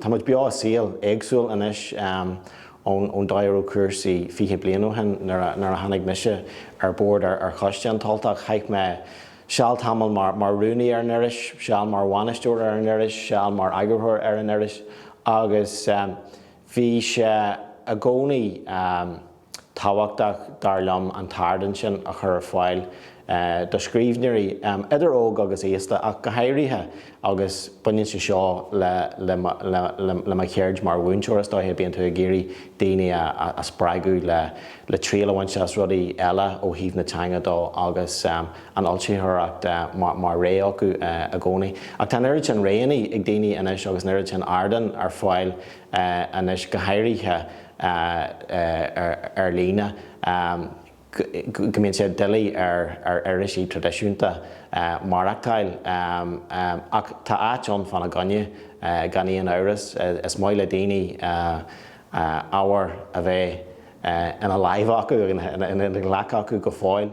Tá muid beo i saol éagsúil anois ón dóigh a raibh cúrsaí 20 bliain ó shin nuair a tháinig mise ar bord ar choiste An tUltach. Chaith mé seal tamall mar rúnaí ar an iris, seal mar bhainisteoir ar an iris, seal mar eagarthóir ar an iris agus bhí sé i gcónaí tábhachtach, dar liom, an t-ardán sin a chur ar fáil do scríbhneoirí, idir óg agus aosta, ach go háirithe, agus baineann sé seo le mo cheird mar mhúinteoir, is dóiche, bíonn tú ag iarraidh daoine a spreagadh le triail a bhaint as rudaí eile ó thaobh na teanga dó agus an fhoilsitheoireacht mar rogha acu i gcónaí. Ach tá an oiread sin roghanna ag daoine anois agus an oiread sin ardán ar fáil anois, go háirithe ar líne, go mbíonn sé doiligh ar irisí traidisiúnta maireachtáil. Ach tá áit ann fána gcoinne, gan aon amhras. Is maith le daoine ábhar a bheith ina láimh acu, ina nglac acu go fóill.